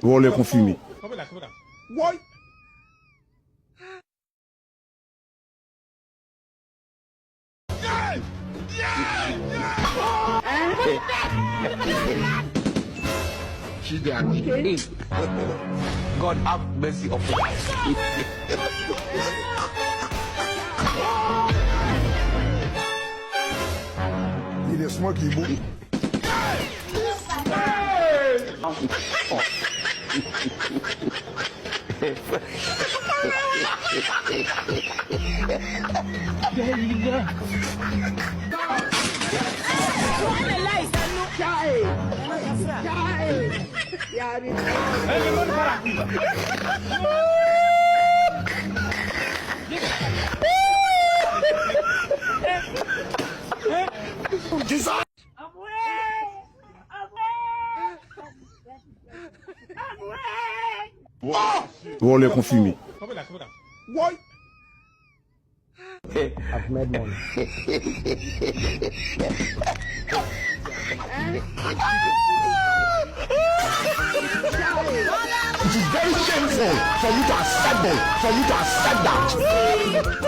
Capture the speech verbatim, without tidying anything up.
Vòlè konfime. Woy! She got me. God have mercy upon us. Li lès mwen ki bon. Vòlè konfime. Woy! Ap mèd moun. It is very shameful for you to accept that, for you to accept that.